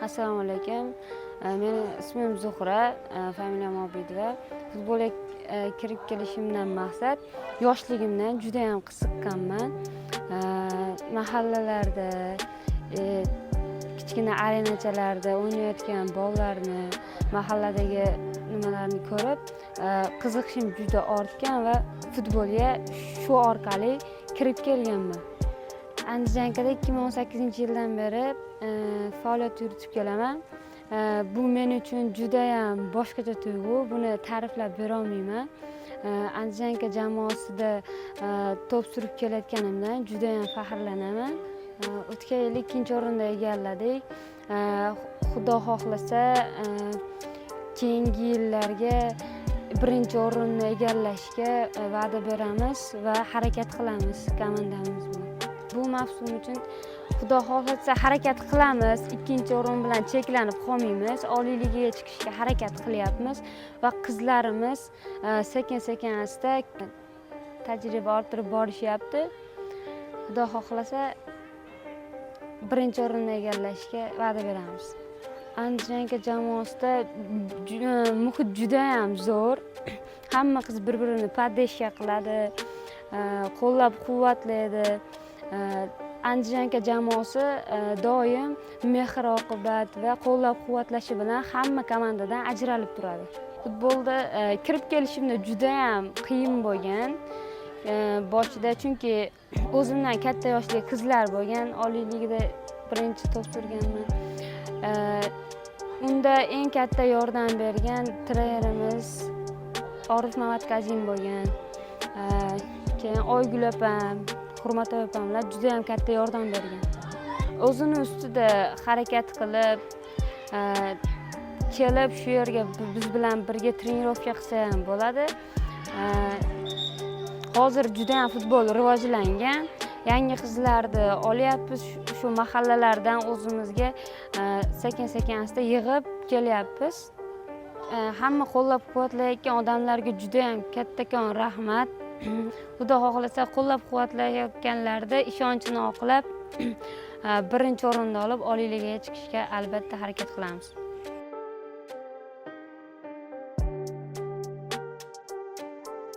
Assalomu alaykum. Meni ismim Zuhra, familiyam Obidova. Futbolga kirib kelishimdan maqsad, yoshligimdan juda ham qiziqqanman. Mahallalarda, kichkina arenachalarda o'ynayotgan bolalarni, mahalladagi nimalarni ko'rib, qiziqishim juda ortgan va futbolga shu orqali kirib kelganman. Andijankada 2018-yildan beri faoliyat yuritib kelaman. Bu men uchun judayam boshqacha tuyg'u, buni ta'riflab berolmayman. Andijanka jamoasida to'p surib kelayotganimdan judayam faxrlanaman. O'tgan yil ikkinchi o'rinda egalladik. Xudo xohlasa, keyingi yillarga birinchi o'rinni egallashga va'da beramiz va harakat qilamiz komandamiz bilan. Bu mavsum uchun, Xudo xohlasa, harakat qilamiz. Ikkinchi o'rin bilan cheklanib qolmaymiz, Oliy ligaga chiqishga harakat qilyapmiz va qizlarimiz sekin sekin asta tajriba orttirib borishyapti. Xudo xohlasa, birinchi o'rinni egallashga va'da beramiz. Andijanka jamoasida muhit judayam zo'r. Hamma qiz bir birini поддержка qiladi, qo'llab quvvatlaydi. Andijanka jamoasi doim mehr oqibat va qo'llab quvvatlashi bilan hamma komandadan ajralib turadi. Futbolda kirib kelishimda judayam qiyin bo'lgan boshida, chunki o'zimdan katta yoshli qizlar bo'lgan. Oliy ligada birinchi to'p surganman. Unda eng katta yordam bergan trenerimiz Orif Mamatkazin bo'lgan. Keyin Oygul opam, Hurmatova opamlar juda yam katta yordam bergan. O'zini ustida harakat qilib, kelib shu yerga biz bilan birga trenirovka qilsa ham bo'ladi. Hozir juda yam futbol rivojlangan, yangi qizlarni olyapmiz, shu mahallalardan o'zimizga sekin sekin asta yig'ib kelyapmiz. Hamma qo'llab quvvatlayotgan odamlarga judayam kattakon rahmat. Xudo xohlasa, qo'llab quvvatlayotganlarni ishonchini oqlab, birinchi o'rinni olib, Oliy ligaga chiqishga albatta harakat qilamiz.